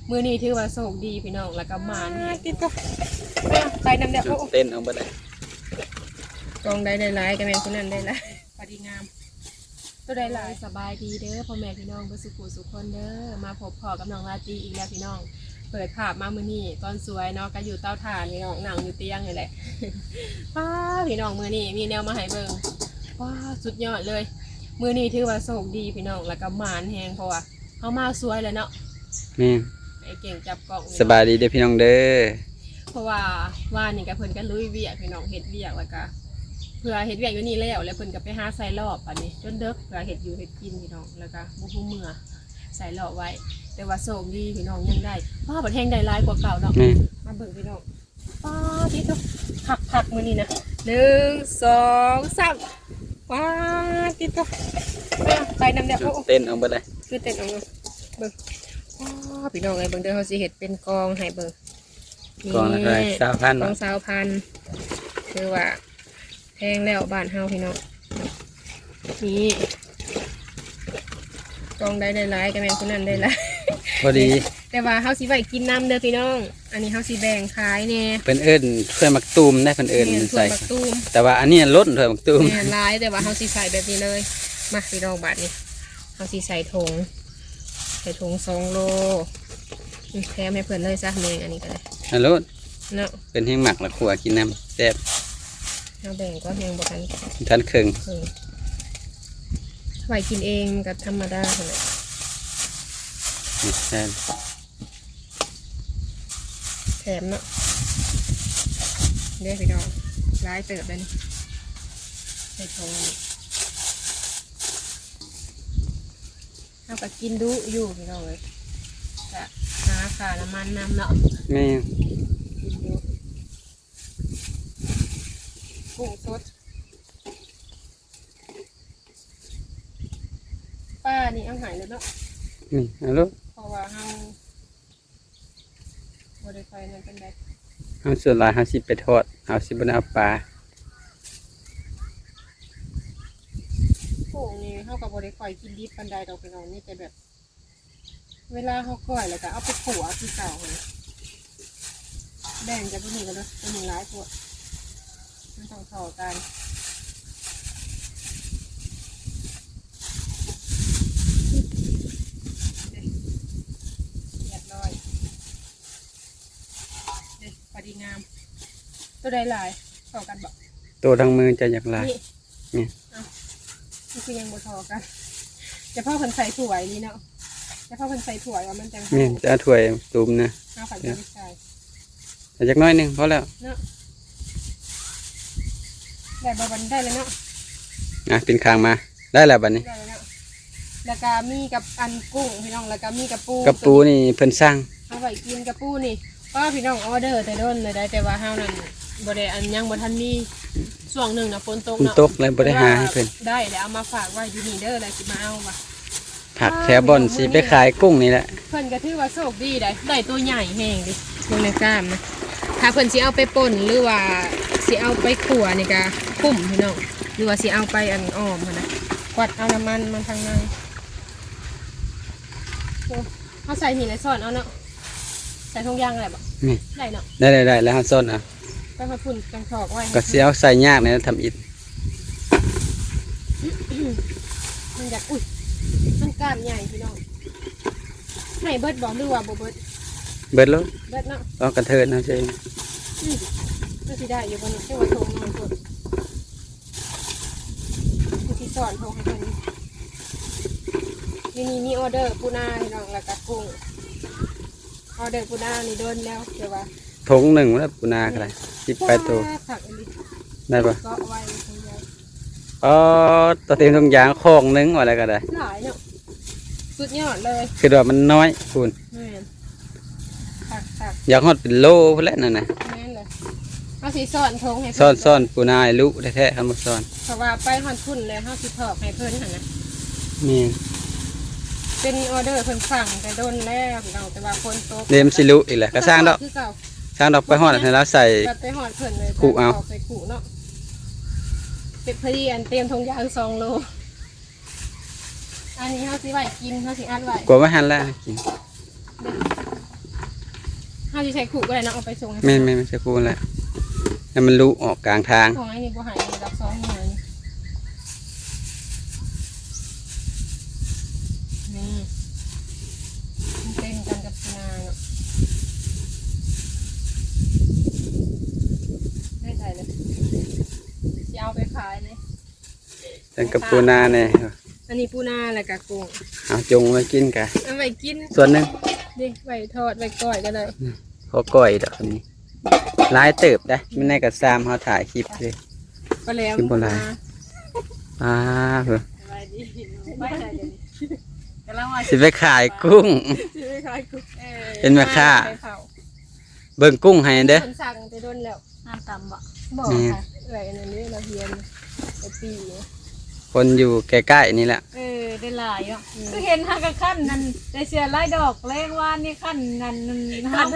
ມື້ນີ້ຖືວ່າໂຊກດີພີ່ນ້ອງ ແລ້ວກໍໝານແຮງ ຕິດກໍໄປນຳແລ້ວ. ໂອ້ ເຕັ້ນອອກບໍ່ໄດ້ ກອງໃດໄດ້ຫຼາຍກໍແມ່ນຜູ້ນັ້ນໄດ້ຫຼາຍ ພໍດີງາມ ໂຕໃດຫຼາຍ. ສະບາຍດີເດີພໍ່ແມ່ພີ່ນ້ອງເບິດສູ່ຜູ້ສູ່ຄົນເດີ ມາພົບພໍ້ກັບນ້ອງລາຕີອີກແລ້ວພີ່ນ້ອງ. ເປີດພາບມາມື້ນີ້ຕອນສວຍເນາະ ກໍຢູ່ເຕົາຖ່ານພີ່ນ້ອງ ນັ່ງຢູ່ຕຽງນີ້ແຫຼະ. ປ້າ ພີ່ນ້ອງ ມື້ນີ້ມີແນວມາໃຫ້ເບິ່ງ ປ້າ ສຸດຍອດເລີຍ. ມື້ນີ້ຖືວ່າໂຊກດີພີ່ນ້ອງ ແລ້ວກໍໝານແຮງ ເພາະວ່າ ເຮົາມາສວຍແລ້ວເນາະ. ແມ່ນ ໄອ້ເກັ່ງຈັບກ້ອງ. ສະບາຍດີເດີພີ່ນ້ອງເດີ. ເພາະວ່າວານນີ້ກໍເພິ່ນກໍລຸຍວຽກພີ່ນ້ອງ ເຮັດວຽກ ແລ້ວກໍເພື່ອເຮັດວຽກຢູ່ນີ້ແລ້ວ ແລ້ວເພິ່ນກໍໄປຫາໃສ່ລອບ ບາດນີ້ຈົນເດິກ ເພື່ອເຮັດຢູ່ເຮັດກິນພີ່ນ້ອງ ແລ້ວກໍບໍ່ຮູ້ເມືອໃສ່ລອບໄວ້. ແຕ່ວ່າໂຊກດີພີ່ນ້ອງ ຍັງໄດ້ ປ້າ ບັດແຮງໄດ້ຫຼາຍກວ່າເກົ່າເນາະ. ແມ່ນ ມາເບິ່ງພີ່ນ້ອງ. ປາດ ຕິດໂຕ ຄັກໆ ມື້ນີ້ນະ ໜຶ່ງ ສອງ ສາມ ປາດ ຕິດໂຕ ໄປນຳແລ້ວ. ໂອ້ ເຕັ້ນອອກບໍ່ໄດ້ ຄືເຕັ້ນອອກມາເບິ່ງ. ປ້າ ພີ່ນ້ອງເອີຍ ເບິ່ງເດີ ເຮົາຊິເຮັດເປັນກອງໃຫ້ເບິ່ງ. ກອງລະເທົ່າໃດ? ຊາວພັນ ກອງຊາວພັນ ຖືວ່າ ແພງແລ້ວບ້ານເຮົາພີ່ນ້ອງ. ນີ້ ກອງໃດໄດ້ຫຼາຍກໍແມ່ນຜູ້ນັ້ນໄດ້ຫຼາຍ ພໍດີ. ແຕ່ວ່າເຮົາຊິໄວ້ກິນນຳເດີພີ່ນ້ອງ. ອັນນີ້ເຮົາຊິແບ່ງຂາຍແດ່. ເພິ່ນເອີ້ນຖ້ວຍໝາກຕູມເດ້ ເພິ່ນເອີ້ນ. ແມ່ນ ໃສ່ຖ້ວຍໝາກຕູມ ແຕ່ວ່າອັນນີ້ລົ້ນຖ້ວຍໝາກຕູມ. ແມ່ນ ຫຼາຍ ແຕ່ວ່າເຮົາຊິໃສ່ແບບນີ້ເລີຍ. ມາພີ່ນ້ອງ ບາດນີ້ເຮົາຊິໃສ່ຖົງ ໃສ່ຖົງສອງໂລ. ນີ້ ແຖມໃຫ້ເພິ່ນເລີຍຊະ ແມງອັນນີ້ກໍໄດ້ ເອົາໂລດເນາະ. ເພິ່ນແຮງມັກລະ ຂົ້ວກິນນຳແຊບ. ເຮົາແບ່ງກໍຍັງບໍ່ທັນ ທັນເຄິ່ງ ເຄິ່ງ ໄວ້ກິນເອງກໍທຳມະດາຫັ້ນແຫຼະ. ນີ້ ແຖມ ແຖມເນາະ ເດ້ພີ່ນ້ອງ ຫຼາຍເຕີບເດ້ນີ້ ໃສ່ຖົງ. ເຮົາກໍກິນດຸຢູ່ພີ່ນ້ອງເອີຍ ກະຫາຄ່ານ້ຳມັນນຳເນາະ. ແມ່ນ ກິນດຸ ກຸ້ງສົດ ປານີ້ເອົາໃຫ້ໂລດເນາະ. ນີ້ ເອົາໂລດ ເພາະວ່າເຮົາ ບໍ່ໄດ້ຄ່ອຍນັ້ນປານໃດ. ເຮົາສ່ວນຫຼາຍເຮົາຊິໄປທອດ ເຮົາຊິບໍ່ໄດ້ເອົາປາ. ໂອ້ ນີ້ເຮົາກໍບໍ່ໄດ້ຄ່ອຍກິນດິບປານໃດດອກພີ່ນ້ອງ ມີແຕ່ແບບ ເວລາເຮົາກ້ອຍແລ້ວກໍເອົາໄປຂົ້ວຄືເກົ່າຫັ້ນ. ແບ່ງຈາກຕົວນີ້ກໍໄດ້ ຕົວນີ້ຫຼາຍໂພດ ມັນຕ້ອງທໍ່ກັນ. ເດ້ ຮຽບຮ້ອຍ ເດ້ ພໍດີງາມ. ໂຕໃດຫຼາຍ ທໍ່ກັນບໍ່? ໂຕທັງມືຈະຢາກຫຼາຍ ນີ້ ນີ້ ເອົ້າ ມັນຄືຍັງບໍ່ທໍ່ກັນ? ຈະພໍເພິ່ນໃສ່ຖ້ວຍນີ້ເນາະ ຈະພໍເພິ່ນໃສ່ຖ້ວຍວ່າມັນຈັ່ງ ແມ່ນ ຈະເອົາຖ້ວຍຕູມນະ. ເອົາ ຄັນຈະໄດ້ໃສ່ ເອົາຈັກໜ້ອຍໜຶ່ງພໍແລ້ວເນາະ. ໄດ້ບໍ່? ບັດນີ້ໄດ້ແລ້ວເນາະ. ອ່ະ ປິ່ນຂ້າງມາ ໄດ້ແລ້ວບັດນີ້ ໄດ້ແລ້ວເນາະ. ແລ້ວກໍມີກັບອັນກຸ້ງພີ່ນ້ອງ ແລ້ວກໍມີກະປູ ກະປູນີ້ເພິ່ນສັ່ງ ເອົາໄວ້ກິນກະປູນີ້. ປ້າ ພີ່ນ້ອງ ອອເດີແຕ່ດົນເລີຍໄດ໋ ແຕ່ວ່າເຮົານັ້ນບໍ່ໄດ້ ອັນ ຍັງບໍ່ທັນມີ. ຊ່ວງໜຶ່ງນະຝົນຕົກ ຝົນຕົກເນາະ ເລີຍບໍ່ໄດ້ຫາໃຫ້ເພິ່ນ ໄດ້ແລ້ວ ເອົາມາຝາກໄວ້ຢູ່ນີ້ເດີ ແລ້ວຊິມາເອົາວ່າ ຜັກແຖວບ່ອນຊິໄປຂາຍກຸ້ງນີ້ແຫຼະ. ເພິ່ນກໍຖືວ່າໂຊກດີໄດ໋ ໄດ້ໂຕໃຫຍ່ແຮງເດ ເບິ່ງໃນກ້າມນະ. ຖ້າເພິ່ນຊິເອົາໄປປົ່ນ ຫຼືວ່າຊິເອົາໄປຂົ້ວນີ້ກໍຄຸ້ມພີ່ນ້ອງ ຫຼືວ່າຊິເອົາໄປອັນອອມຫັ້ນນະ ກວັດເອົານ້ຳມັນມັນທາງໃນ. ໂອ້ ເຮົາໃສ່ນີ້ແຫຼະ ຊ້ອນເອົາເນາະ ໃສ່ຖົງຢາງກໍໄດ້ບໍ່? ນີ້ ໄດ້ເນາະ ໄດ້ໆໆ ແລ້ວເຮົາຊ້ອນເອົາ ໄປຮອດພຸ້ນຈັ່ງຖອກໄວ້ ກໍຊິເອົາໃສ່ຍາກໃນທຳອິດ. ມັນຢາກ ອຸ້ຍ ມັນກ້າມໃຫຍ່ພີ່ນ້ອງ. ໃຫ້ເບິດບໍ່ ຫຼືວ່າບໍ່ເບິດ? ເບິດໂລດ ເບິດເນາະ ເອົາກະເທີນເຮົາເອງ. ອືມ ມັນຊິໄດ້ຢູ່ບໍ່ນີ້? ຈັ່ງວ່າຖົງນ້ອຍໂພດ ຄືຊິຊ້ອນຖົງໃຫ້ເພິ່ນ. ນີ້ ນີ້ມີອອເດີປູນາພີ່ນ້ອງ ແລ້ວກະກຸ້ງ. ອອເດີປູນານີ້ດົນແລ້ວ ແຕ່ວ່າຖົງໜຶ່ງແລ້ວ ປູນາກໍໄດ້ ອືມ ສິບປາຍໂຕ. ຄັກອີ່ຫຼີ ໄດ້ບໍ່? ເກາະໄວ້ ເອີ ໂຕເຕັມຖົງຢາງ ຂອງໜຶ່ງວ່າແລ້ວກໍໄດ້ ຫຼາຍເນາະ ສຸດຍອດເລີຍ. ຄິດວ່າມັນນ້ອຍພຸ້ນ ແມ່ນ ຄັກໆ ຢາກຮອດເປັນໂລພຸ້ນແຫຼະນັ້ນນະ. ແມ່ນເລີຍ ເຮົາຊິຊ້ອນຖົງໃຫ້ເພິ່ນ ຊ້ອນ ຊ້ອນປູນາໃຫ້ລຸແທ້ໆ ຄັນບໍ່ຊ້ອນ ເພາະວ່າໄປຮອດພຸ້ນແລ້ວ ເຮົາຊິຖອກໃຫ້ເພິ່ນຫັ້ນນະ. ແມ່ນ ເປັນອອເດີເພິ່ນສັ່ງແຕ່ດົນແລ້ວພີ່ນ້ອງ ແຕ່ວ່າຝົນຕົກ ເດ ມັນຊິລຸອີກແຫຼະ ກໍຊ່າງດອກ ຄືເກົ່າ ຊ່າງດອກ ໄປຮອດໃຫ້ລາວໃສ່ ໄປຮອດເພິ່ນເລີຍ ຄຸເອົາ ຖອກໃສ່ຄຸເນາະ. ເປັນພໍດີອັນເຕັມຖົງຢາງສອງໂລ. ອັນນີ້ເຮົາຊິໄວ້ກິນ ເຮົາຊິອັດໄວ້ ກວມໄວ້ຫັ້ນແຫຼະກິນ. ເດ້ ເຮົາຊິໃສ່ຄຸກໍໄດ້ເນາະ ເອົາໄປສົ່ງໃຫ້ ແມ່ນໆ ໃສ່ຄຸແຫຼະ ໃຫ້ມັນລຸອອກກາງທາງ. ຂອງໄອ້ນີ້ບໍ່ໃຫ້ດອກ ສອງໜ່ວຍນີ້ ມັນເຕັມກັນກັບນາເນາະ ໄດ້ໃສ່ເລີຍ ຊິເອົາໄປຂາຍເລີຍ. ຈັ່ງກັບປູນາແດ່ ອັນນີ້ປູນາແລ້ວກະກຸ້ງ ເອົາຈົ່ງໄວ້ກິນກະ ເອົາໄວ້ກິນສ່ວນໜຶ່ງເດ້ ໄວ້ທອດໄວ້ກ້ອຍກໍໄດ້ ພໍກ້ອຍດອກ ອັນນີ້ຫຼາຍເຕີບໄດ໋ ມັນໃນກະຊາມເຮົາຖ່າຍຄລິບເດ້ ກໍແລ້ວ ຄືບໍ່ຫຼາຍ ອ່າ ສະບາຍດີ ໄປໃສດຽວນີ້ ກຳລັງວ່າຊິໄປຂາຍກຸ້ງ ຊິໄປຂາຍກຸ້ງ ເອີ ເປັນແມ່ຄ້າ ເບິ່ງກຸ້ງໃຫ້ເດີ ເພິ່ນສັ່ງແຕ່ດົນແລ້ວ ນ້ຳຕຳບໍ່? ບໍ່ ແມ່ນ ເອື້ອຍອັນນັ້ນເດ້ ລາວຮຽນໄປປີ ຄົນຢູ່ໃກ້ໆນີ້ແຫຼະ ເອີ ໄດ້ຫຼາຍເນາະ ອືມ ຄືເຫັນຫາກະຄັນນັ້ນ ໄດ້ເສືອລາຍດອກແລງວານນີ້ ຄັນນັ້ນ ຄັນ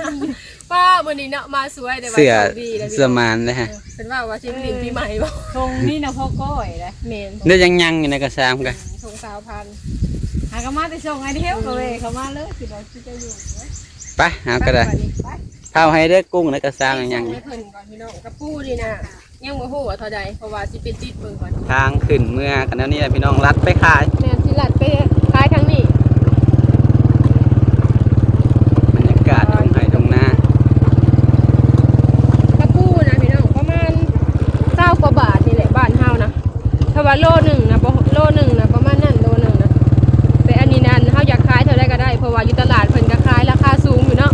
ປ້າ ມື້ນີ້ເນາະ ມາສວຍ ແຕ່ວ່າ ເສືອ ໂຊກດີແລ້ວ ເສືອໝານເດ້ ເອີ ເພິ່ນວ່າວ່າຊິຫຼິ້ນປີໃໝ່ບໍ່ ຊົງນີ້ນະ ພໍກ້ອຍເດ້ ແມ່ນ ໄດ້ຍັງໆຢູ່ໃນກະຊາມກະ ອືມ ຊົງຊາວພັນ ຫາກະມາແຕ່ຊົງໄອເທວ ອືມ ກໍເວີຍເຂົ້າມາເລີຍ ຄິດວ່າຊິຈະຢູ່ ໄປ ເຮົາກໍໄດ້ ໄປ ເຜົາໃຫ້ເດີ ກຸ້ງໃນກະຊາມຍັງ ໃຫ້ເພິ່ນກ່ອນພີ່ນ້ອງ ກະປູນີ້ນະ ຍັງບໍ່ຮູ້ວ່າເທົ່າໃດ ເພາະວ່າຊິໄປຕິດເບິ່ງກ່ອນ ທາງຂຶ້ນເມືອກັນແນວນີ້ແຫຼະພີ່ນ້ອງ ລັດໄປຂາຍ ແມ່ນ ຊິລັດໄປຂາຍທາງນີ້ ບັນຍາກາດທົ່ງໄຮ່ທົ່ງນາ ກະປູນະພີ່ນ້ອງ ປະມານຊາວກວ່າບາດນີ້ແຫຼະ ບ້ານເຮົານະ ຖ້າວ່າໂລໜຶ່ງນະ ບໍ່ ໂລໜຶ່ງນະ ປະມານນັ້ນ ໂລໜຶ່ງນະ ແຕ່ອັນນີ້ນັ້ນ ເຮົາຢາກຂາຍເທົ່າໃດກໍໄດ້ ເພາະວ່າຢູ່ຕະຫຼາດເພິ່ນກໍຂາຍລາຄາສູງຢູ່ເນາະ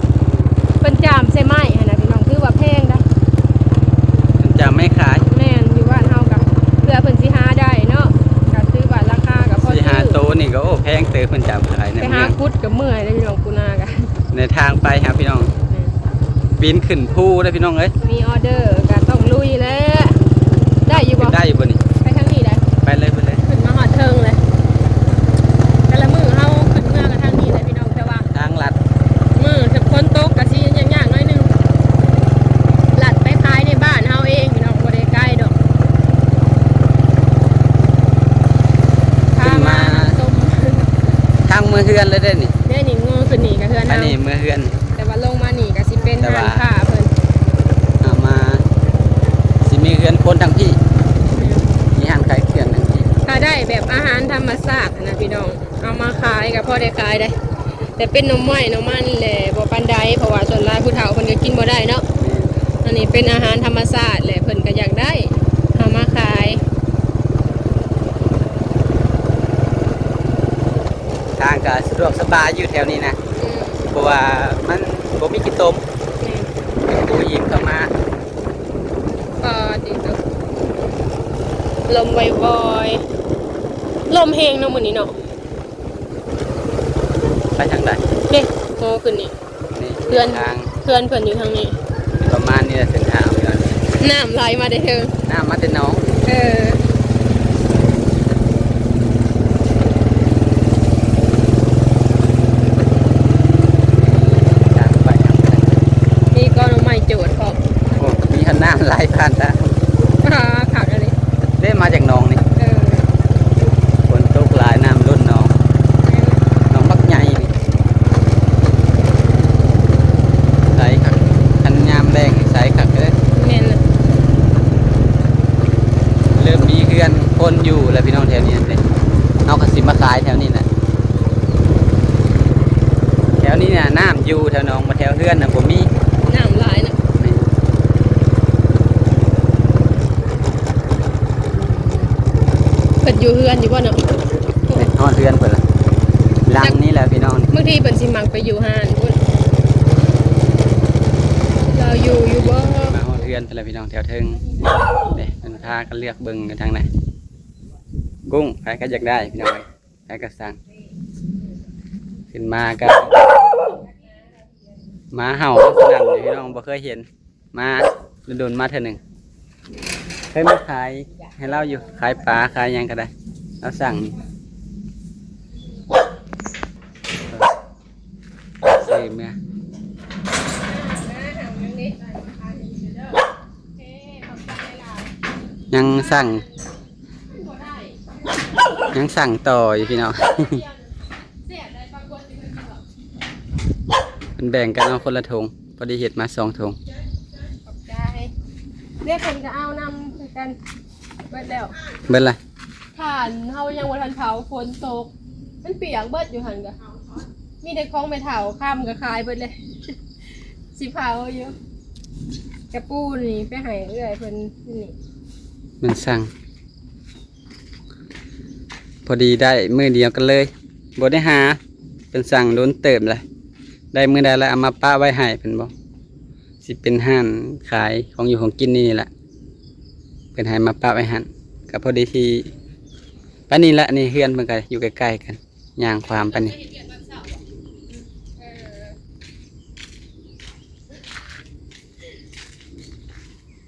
ເພິ່ນຈາມໃສ່ໄມ້ຫັ້ນນະພີ່ນ້ອງ ຖືວ່າແພງໄດ໋ ເພິ່ນຈາມໄມ້ຂາຍ ແມ່ນ ຢູ່ບ້ານເຮົາກໍເພື່ອເພິ່ນຊິຫາໄດ້ເນາະ ກໍຖືວ່າລາຄາກໍພໍຊື້ ສີ່ຫ້າໂຕນີ້ກໍ ໂອ້ ແພງເຕີບ ເພິ່ນຈາມຂາຍໃນ ໄປຫາ ເມືອງ ຂຸດກໍເມື່ອຍເດ້ພີ່ນ້ອງ ປູນາກໍ ໃນທາງໄປຫາພີ່ນ້ອງ ແມ່ນ ປີນຂຶ້ນພູເດີພີ່ນ້ອງເອີຍ ມີອໍເດີກໍຕ້ອງລຸຍແຫຼະ ໄດ້ຢູ່ບໍ່? ໄດ້ຢູ່ບໍ່ນີ້? ໄປທາງນີ້ໄດ້ ໄປເລີຍ ໄປເລີຍ ຂຶ້ນມາຮອດເທິງເລີຍ ແຕ່ລະມື້ເຮົາຂຶ້ນເມືອກໍທາງນີ້ແຫຼະພີ່ນ້ອງ ແຕ່ວ່າທາງລັດ ມື້ຝົນຕົກກໍຊິຍາກໆໜ້ອຍໜຶ່ງ ລັດໄປຂາຍໃນບ້ານເຮົາເອງພີ່ນ້ອງ ບໍ່ໄດ້ໄກດອກ ພາມາ ຂຶ້ນມາ ຮັບຊົມ ທາງເມືອເຮືອນເລີຍເດ້ນີ້ ເດ້ນີ້ ງໍຂຶ້ນນີ້ກໍເຮືອນເຮົາ ອັນນີ້ເມືອເຮືອນ ແຕ່ວ່າລົງມານີ້ກໍຊິເປັນ ແຕ່ວ່າຮ້ານຄ້າເພິ່ນ ເຮົາມາ ຊິມີເຮືອນຄົນທາງພີ້ ແມ່ນ ມີຮ້ານຂາຍເຄື່ອງທາງພີ້ ຖ້າໄດ້ແບບອາຫານທຳມະຊາດນະພີ່ນ້ອງ ເອົາມາຂາຍກໍພໍໄດ້ຂາຍໄດ໋ ແຕ່ເປັນໜໍ່ໄມ້ໜໍ່ມັນແຫຼະບໍ່ປານໃດ ເພາະວ່າສ່ວນຫຼາຍຜູ້ເຖົ້າເພິ່ນກໍກິນບໍ່ໄດ້ເນາະ ແມ່ນ ອັນນີ້ເປັນອາຫານທຳມະຊາດແຫຼະ ເພິ່ນກໍຢາກໄດ້ ເອົາມາຂາຍ ທາງກໍສະດວກສະບາຍຢູ່ແຖວນີ້ນະ ອືມ ເພາະວ່າມັນບໍ່ມີຂີ້ຕົມ ແມ່ນ ປູອີກເຂົ້າມາ ປາດຕິໂຕ ລົມວອຍໆ ລົມແຮງເນາະມື້ນີ້ເນາະ ໄປທາງໃດ? ເດ້ ໂຫ ຂຶ້ນນີ້ ນີ້ ເຮືອນ ທາງ ເຮືອນເພິ່ນຢູ່ທາງນີ້ ປະມານນີ້ແຫຼະເສັ້ນທາງ ນ້ຳໄຫຼມາແຕ່ເທິງ ນ້ຳມາແຕ່ໜອງ ເອີ ທາງໄປທາງໃດ ມີກໍໜໍ່ໄມ້ໂຈດພ້ອມ ໂອ້ ມີຫັ້ນນ້ຳໄຫຼຜ່ານຕາ ອ່າ ຄັກອີ່ຫຼີ ເດ້ ມາຈາກໜອງນີ້ ເອີ ຝົນຕົກຫຼາຍ ນ້ຳລົ້ນໜອງ ໜອງບັກໃຫຍ່ນີ້ ໃສຄັກ ຄັນຍາມແລ້ງນີ້ໃສຄັກເດີ ແມ່ນລະ ເລີ່ມມີເຮືອນຄົນຢູ່ແລ້ວພີ່ນ້ອງ ແຖວນີ້ເດ້ ເຮົາກໍຊິມາຂາຍແຖວນີ້ແຫຼະ ແຖວນີ້ນະນ້ຳຢູ່ ແຖວໜອງ ແຖວເຮືອນນະບໍ່ມີ ນ້ຳຫຼາຍນະ ແມ່ນ ເພິ່ນຢູ່ເຮືອນຢູ່ບໍ່ເນາະ? ເພິ່ນຮອດເຮືອນເພິ່ນລະ ຫຼັງນີ້ແຫຼະພີ່ນ້ອງ ບາງທີເພິ່ນຊິມັກໄປຢູ່ຮ້ານພຸ້ນ ລາວຢູ່ຢູ່ບໍ່? ມາຮອດເຮືອນເພິ່ນລະພີ່ນ້ອງ ແຖວເທິງ ເດ້ ເພິ່ນພາກັນເລືອກເບິ່ງຢູ່ທາງໃນ ກຸ້ງ ໃຜກໍຢາກໄດ້ພີ່ນ້ອງ ໃຜກໍສັ່ງ ຂຶ້ນມາກໍ ໝາເຫົ່າສະໜັ່ນຢູ່ພີ່ນ້ອງ ບໍ່ເຄີຍເຫັນ ມາດົນໆມາເທື່ອໜຶ່ງ ເຄີຍມາຂາຍໃຫ້ລາວຢູ່ ຂາຍປາຂາຍຫຍັງກໍໄດ້ ລາວສັ່ງນີ້ ຊື້ເມືອ ຍັງສັ່ງ ຍັງສັ່ງຕໍ່ຢູ່ພີ່ນ້ອງ ເພິ່ນແບ່ງກັນເອົາຄົນລະຖົງ. ພໍດີເຮັດມາສອງຖົງ. ຂອບໃຈ. ເດ້ ເພິ່ນກໍເອົານຳຄືກັນ. ເບິດແລ້ວ. ເບິດລະ? ຖ່ານເຮົາຍັງບໍ່ທັນເຜົາ ຝົນຕົກ ມັນປຽກເບິດຢູ່ຫັ້ນກະ. ມີແຕ່ຂອງແມ່ເຖົ້າຄຳກໍຂາຍເບິດເລີຍ. ຊິເຜົາຢູ່. ກະປູນີ້ໄປໃຫ້ເອື້ອຍເພິ່ນນີ້. ມັນສັ່ງ ພໍດີໄດ້ມື້ດຽວກັນເລີຍ ບໍ່ໄດ້ຫາ ເພິ່ນສັ່ງດົນເຕີບແຫຼະ. ໄດ້ມື້ໃດລະເອົາມາປະໄວ້ໃຫ້ເພິ່ນບໍ? ຊິເປັນຮ້ານຂາຍຂອງຢູ່ຂອງກິນນີ້ແຫຼະ ເພິ່ນໃຫ້ມາປະໄວ້ຫັ້ນ. ກໍພໍດີທີ່ປານນີ້ແຫຼະ ນີ້ເຮືອນເພິ່ນກໍຢູ່ໃກ້ໆກັນ ຍ່າງຂ້າມໄປນີ້.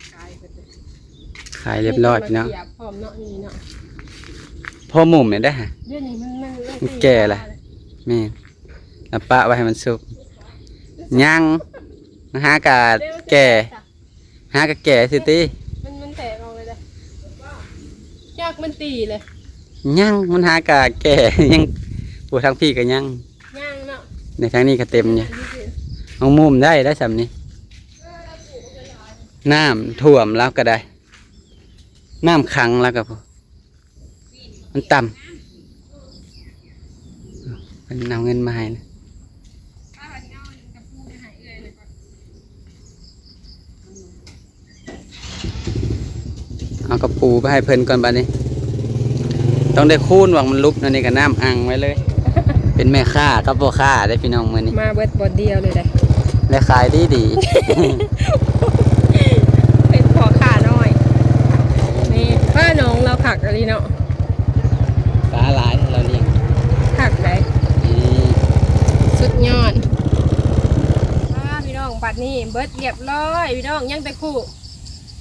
ຂາຍເບິດເລີຍ ຂາຍຮຽບຮ້ອຍພີ່ນ້ອງ. ມີແຕ່ມາສຽບພ້ອມເນາະ ນີ້ເນາະ. ພໍມຸມນີ້ໄດ໋ຫະ ດຽວນີ້ມັນ ມັນ ມັນແກ່ລະ. ແມ່ນ ລະປະໄວ້ໃຫ້ມັນສຸກ. ຍັງ ມັນຫາກະແກ່ ຫາກະແກ່ຊື່ຕິ. ມັນ ມັນແຕກອອກເລີຍເດ້. ຈັກມັນຕີເລີຍ. ຍັງ ມັນຫາກະແກ່ ຍັງ ໂອ້ ທາງພີ້ກະຍັງ ຍັງເນາະ. ໃນທາງນີ້ກະເຕັມຢູ່. ມັນ ມັນ ມັນມຸມໄດ້ ໄດ້ສ່ຳນີ້. ນ້ຳຖ້ວມລາວກໍໄດ້ ນ້ຳຂັງລາວກໍ ມັນຕ່ຳ. ເພິ່ນເອົາເງິນມາໃຫ້ນະ. ເອົາກະປູໄປໃຫ້ເພິ່ນກ່ອນບາດນີ້. ຕ້ອງໄດ້ຄູນວ່າມັນຫຼຸບ ອັນນີ້ກໍນ້ຳອັ່ງໄວ້ເລີຍ. ເປັນແມ່ຄ້າກັບພໍ່ຄ້າເດ້ພີ່ນ້ອງ ມື້ນີ້ມາເບິດບ່ອນດຽວເລີຍເດ້. ແລະຂາຍດີໆ ເປັນພໍ່ຄ້ານ້ອຍ. ນີ້ ປ້ານ້ອງລາວຄັກອີ່ຫຼີເນາະ. ປາຫຼາຍ ລາວລ້ຽງຄັກໄດ໋. ນີ້ ສຸດຍອດ. ປ້າພີ່ນ້ອງ ບັດນີ້ເບິດຮຽບຮ້ອຍພີ່ນ້ອງ ຍັງແຕ່ຄຸ.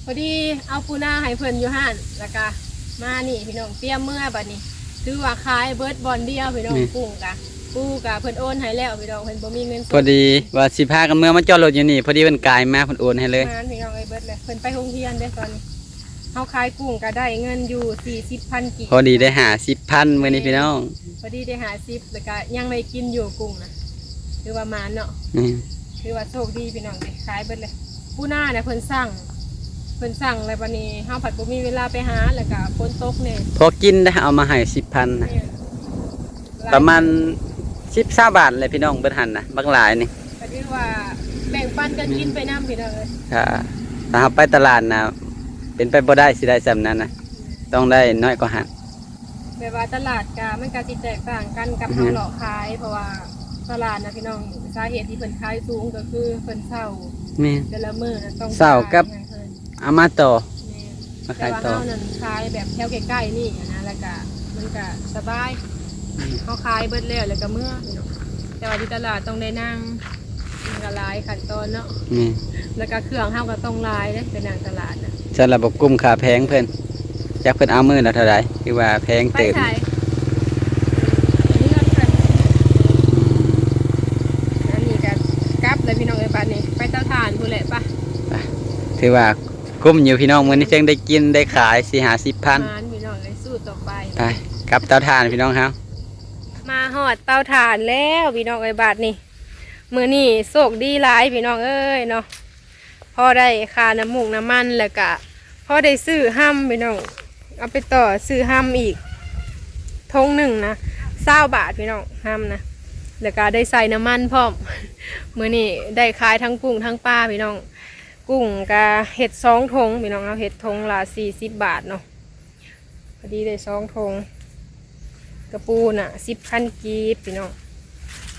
ພໍດີເອົາປູນາໃຫ້ເພິ່ນຢູ່ຮ້ານ ແລ້ວກະມານີ້ພີ່ນ້ອງ ຕຽມເມືອບັດນີ້. ຖືວ່າຂາຍເບິດບ່ອນດຽວພີ່ນ້ອງ. ແມ່ນ ກຸ້ງກະ ປູກະເພິ່ນໂອນໃຫ້ແລ້ວພີ່ນ້ອງ ເພິ່ນບໍ່ມີເງິນສົດ. ພໍດີວ່າຊິພາກັນເມືອມາຈອດລົດຢູ່ນີ້ ພໍດີເພິ່ນກາຍມາ ເພິ່ນໂອນໃຫ້ເລີຍ. ແມ່ນພີ່ນ້ອງເອີຍ ເບິດເລີຍ. ເພິ່ນໄປໂຮງຮຽນເດ້ຕອນນີ້. ເຮົາຂາຍກຸ້ງກະໄດ້ເງິນຢູ່ສີ່ສິບພັນກີບ ພໍດີໄດ້ຫ້າສິບພັນມື້ນີ້ພີ່ນ້ອງ. ພໍດີໄດ້ຫ້າສິບ ແລ້ວກະຍັງໄດ້ກິນຢູ່ກຸ້ງນະ ຖືວ່າໝານເນາະ. ແມ່ນ ຖືວ່າໂຊກດີພີ່ນ້ອງເດ້ ຂາຍເບິດເລີຍ. ປູນານະເພິ່ນສັ່ງ ເພິ່ນສັ່ງແລ້ວ ບັດນີ້ເຮົາພັດບໍ່ມີເວລາໄປຫາ ແລ້ວກະຝົນຕົກແດ່. ພໍກິນໄດ້ ເອົາມາໃຫ້ສິບພັນນະ. ແມ່ນ ປະມານສິບ ຊາວບາດແຫຼະພີ່ນ້ອງ ເບິດຫັ້ນນະ ບັກຫຼາຍນີ້. ກໍຖືວ່າແບ່ງປັນກັນກິນໄປນຳພີ່ນ້ອງເອີຍ. ຖ້າ ຖ້າເຮົາໄປຕະຫຼາດນະ ເປັນໄປບໍ່ໄດ້ຊິໄດ້ສ່ຳນັ້ນນະ ຕ້ອງໄດ້ນ້ອຍກວ່າຫັ້ນ. ແບບວ່າຕະຫຼາດກະ ມັນກະຊິແຕກຕ່າງກັນກັບເຮົາເລາະຂາຍ ເພາະວ່າຕະຫຼາດນະພີ່ນ້ອງ ສາເຫດທີ່ເພິ່ນຂາຍສູງກໍຄືເພິ່ນເຊົ່າ. ແມ່ນ ແຕ່ລະມື້ນະຕ້ອງເຊົ່າກັບ ເອົາມາຕໍ່ ແມ່ນ ມາຂາຍຕໍ່. ແຕ່ວ່າເຮົານັ້ນຂາຍແບບແຖວໃກ້ໆນີ້ນະ ແລ້ວກະມັນກະສະບາຍ. ເຮົາຂາຍເບິດແລ້ວ ແລ້ວກະເມືອ. ແຕ່ວ່າຢູ່ຕະຫຼາດຕ້ອງໄດ້ນັ່ງ ມັນກະຫຼາຍຂັ້ນຕອນເນາະ. ແມ່ນ ແລ້ວກະເຄື່ອງເຮົາກະຕ້ອງຫຼາຍເດ້ ໄປນັ່ງຕະຫຼາດນະ. ຊັ້ນລະບໍ່ກຸ້ມຄ່າແຜງເພິ່ນ ຈັກເພິ່ນເອົາມື້ລະເທົ່າໃດ ຖືວ່າແພງເຕີບ. ອັນນີ້ກະກັບແລ້ວພີ່ນ້ອງເອີຍ ບາດນີ້ໄປເຕົາຖ່ານພຸ້ນແຫຼະ. ໄປ ໄປ ຖືວ່າ ກຸ້ມຢູ່ພີ່ນ້ອງ ມື້ນີ້ຈັ່ງໄດ້ກິນໄດ້ຂາຍສີ່ຫ້າສິບພັນ. ໝານພີ່ນ້ອງເອີຍ ສູ້ຕໍ່ໄປ. ໄປ ກັບເຕົາຖ່ານພີ່ນ້ອງເຮົາ. ມາຮອດເຕົາຖ່ານແລ້ວພີ່ນ້ອງເອີຍ ບາດນີ້. ມື້ນີ້ໂຊກດີຫຼາຍພີ່ນ້ອງເອີຍເນາະ ພໍໄດ້ຄ່ານ້ຳມູກນ້ຳມັນ ແລ້ວກະພໍໄດ້ຊື້ຮຳພີ່ນ້ອງ ເອົາໄປຕໍ່ຊື້ຮຳອີກ ຖົງໜຶ່ງນະຊາວບາດພີ່ນ້ອງ ຮຳນະ ແລ້ວກະໄດ້ໃສ່ນ້ຳມັນພ້ອມ. ມື້ນີ້ໄດ້ຂາຍທັງກຸ້ງທັງປາພີ່ນ້ອງ. ກຸ້ງກະເຮັດສອງຖົງພີ່ນ້ອງ ເຮົາເຮັດຖົງລະສີ່ສິບບາດເນາະ ພໍດີໄດ້ສອງຖົງ. ກະປູນະສິບພັນກີບພີ່ນ້ອງ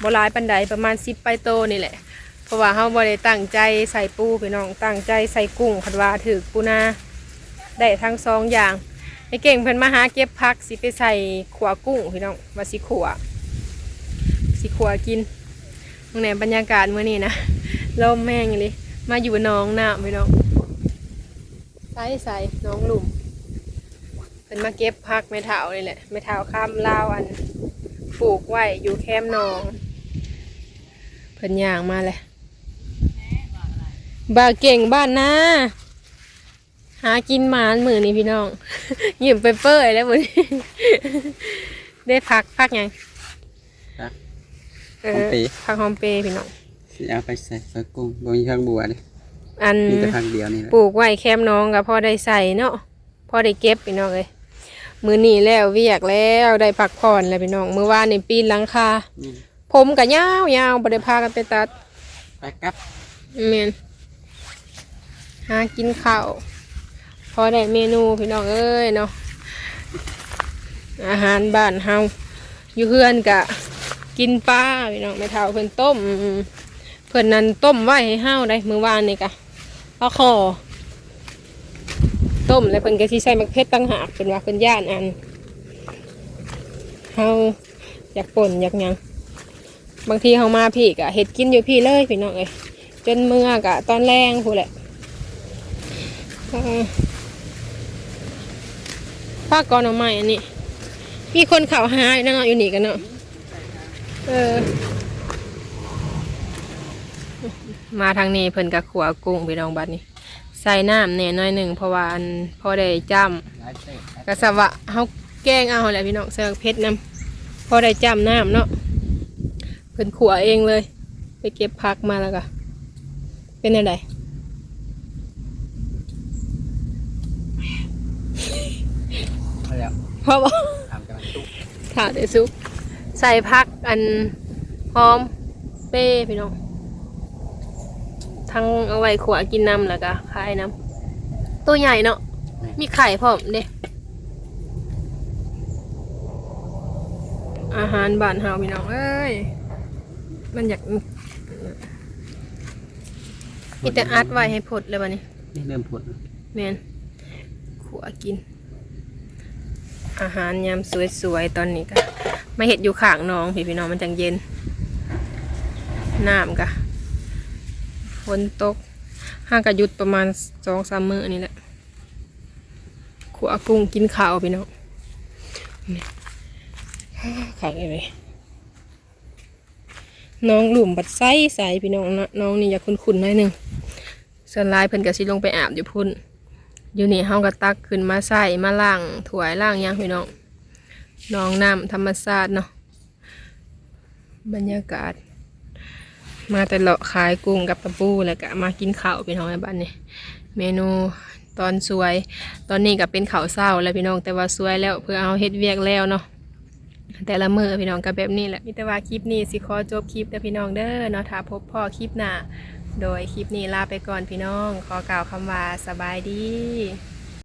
ບໍ່ຫຼາຍປານໃດ ປະມານສິບປາຍໂຕນີ້ແຫຼະ ເພາະວ່າເຮົາບໍ່ໄດ້ຕັ້ງໃຈໃສ່ປູພີ່ນ້ອງ ຕັ້ງໃຈໃສ່ກຸ້ງ ຄັນວ່າຖືກປູນາ ໄດ້ທັງສອງຢ່າງ. ໄອ້ເກັ່ງເພິ່ນມາຫາເກັບຜັກ ຊິໄປໃສ່ຂົ້ວກຸ້ງພີ່ນ້ອງ ວ່າຊິຂົ້ວ ຊິຂົ້ວກິນ. ເບິ່ງແດ່ບັນຍາກາດມື້ນີ້ນະ ລົມແຮງອີ່ຫຼີ ມາຢູ່ໜອງນ້ຳພີ່ນ້ອງ. ໃສໆ ໜອງລຸ່ມ ເພິ່ນມາເກັບຜັກແມ່ເຖົ້ານີ້ແຫຼະ ແມ່ເຖົ້າຄຳລາວ ອັນ ປູກໄວ້ຢູ່ແຄມໜອງ. ເພິ່ນຍ່າງມາແຫຼະ ບ່າວເກັ່ງບ້ານນາ ຫາກິນໝານມື້ນີ້ພີ່ນ້ອງ ຍິ້ມເປີຍໆແລ້ວມື້ນີ້. ໄດ້ຜັກ ຜັກຫຍັງ? ຜັກ ເອີ ຫອມເປ ຜັກຫອມເປພີ່ນ້ອງ. ຊິເອົາໄປໃສ່ ຊອຍກຸ້ງ ບໍ່ມີຜັກບົ່ວເດ້. ອັນ ມີແຕ່ຜັກດຽວນີ້ແຫຼະ ປູກໄວ້ແຄມໜອງກໍພໍໄດ້ໃສ່ເນາະ ພໍໄດ້ເກັບ ພີ່ນ້ອງເອີຍ. ມື້ນີ້ແລ້ວວຽກແລ້ວ ໄດ້ພັກຜ່ອນແລ້ວ ພີ່ນ້ອງ. ມື້ວານນີ້ປີນຫຼັງຄາ ອືມ ຜົມກໍຍາວໆ ບໍ່ໄດ້ພາກັນໄປຕັດ ໄປກັບ. ແມ່ນ ຫາກິນເຂົ້າ ພໍໄດ້ເມນູ ພີ່ນ້ອງເອີຍເນາະ. ອາຫານບ້ານເຮົາ ຢູ່ເຮືອນກະກິນປາ ພີ່ນ້ອງ. ແມ່ເຖົ້າເພິ່ນຕົ້ມ ເພິ່ນນັ້ນຕົ້ມໄວ້ໃຫ້ເຮົາໄດ໋ ມື້ວານນີ້ກະປາຄໍ່ ຕົ້ມແລ້ວເພິ່ນກະຊິໃສ່ໝາກເຜັດຕ່າງຫາກ ເພິ່ນວ່າເພິ່ນຢ້ານອັນ ເຮົາຢາກປົ່ນຢາກຫຍັງ. ບາງທີເຮົາມາພີ້ກະເຮັດກິນຢູ່ພີ້ເລີຍ ພີ່ນ້ອງເອີຍ ຈົນເມືອກະຕອນແລງພຸ້ນແຫຼະ. ເອີ ພາກອນໜໍ່ໄມ້ອັນນີ້ ມີຄົນເຂົ້າຫາຢູ່ເນາະ ຢູ່ນີ້ກັນເນາະ. ເອີ ມາທາງນີ້ເພິ່ນກະຂົ້ວກຸ້ງ ພີ່ນ້ອງ. ບັດນີ້ໃສ່ນ້ຳແດ່ໜ້ອຍໜຶ່ງ ເພາະວ່າອັນ ພໍໄດ້ຈ້ຳ ກະສະວະເຮົາແກງເອົາຫັ້ນແຫຼະ ພີ່ນ້ອງ ໃສ່ໝາກເຜັດນຳ ພໍໄດ້ຈ້ຳນ້ຳເນາະ. ເພິ່ນຂົ້ວເອງເລີຍ ໄປເກັບຜັກມາແລ້ວກະ ເປັນແນວໃດ? ພໍແລ້ວ ພໍບໍ່? ຖາມແຕ່ມັນສຸກ ຖ້າແຕ່ສຸກ ໃສ່ຜັກອັນຫອມເປ ພີ່ນ້ອງ ທັງເອົາໄວ້ຂົ້ວກິນນຳ ແລ້ວກະຂາຍນຳ. ໂຕໃຫຍ່ເນາະ ແມ່ນ ມີໄຂ່ພ້ອມເດ້. ອາຫານບ້ານເຮົາ ພີ່ນ້ອງເອີຍ ມັນຢາກ ມີແຕ່ອັດໄວ້ໃຫ້ພົດແລ້ວບັດນີ້ ນີ້ເລີ່ມພົດແລ້ວ. ແມ່ນ ຂົ້ວກິນ ອາຫານຍາມສວຍໆ ຕອນນີ້ກະມາເຮັດຢູ່ຂ້າງໜອງພີ້ ພີ່ນ້ອງ ມັນຈັ່ງເຢັນ. ນ້ຳກະຝົນຕົກ ຫາກະຢຸດປະມານສອງສາມມື້ນີ້ແຫຼະ. ຂົ້ວກຸ້ງກິນເຂົ້າ ພີ່ນ້ອງ ນີ້ ຄັກອີ່ຫຼີ. ໜອງລຸ່ມບັດໃສໆ ພີ່ນ້ອງເນາະ ໜອງນີ້ຢາກຂຸ້ນໆ ໜ້ອຍໜຶ່ງ. ສ່ວນຫຼາຍເພິ່ນກໍຊິລົງໄປອາບຢູ່ພຸ້ນ. ຢູ່ນີ້ເຮົາກໍຕັກຂຶ້ນມາໃຊ້ ມາລ້າງຖ້ວຍລ້າງຫຍັງ ພີ່ນ້ອງ. ໜອງນ້ຳທຳມະຊາດເນາະ ບັນຍາກາດ. ມາແຕ່ເລາະຂາຍກຸ້ງກັບຕະປູ ແລ້ວກໍມາກິນເຂົ້າ ພີ່ນ້ອງ. ບັດນີ້ເມນູຕອນສວຍ ຕອນນີ້ກໍເປັນເຂົ້າເຊົ້າແລ້ວ ພີ່ນ້ອງ ແຕ່ວ່າສວຍແລ້ວ ເພື່ອເຮົາເຮັດວຽກແລ້ວເນາະ. ແຕ່ລະມື້ພີ່ນ້ອງກໍແບບນີ້ແຫຼະ. ມີແຕ່ວ່າຄລິບນີ້ຊິຂໍຈົບຄລິບເດີພີ່ນ້ອງເດີເນາະ. ຖ້າພົບພໍ້ຄລິບໜ້າ. ໂດຍຄລິບນີ້ລາໄປກ່ອນພີ່ນ້ອງ. ຂໍກ່າວຄຳວ່າສະບາຍດີ.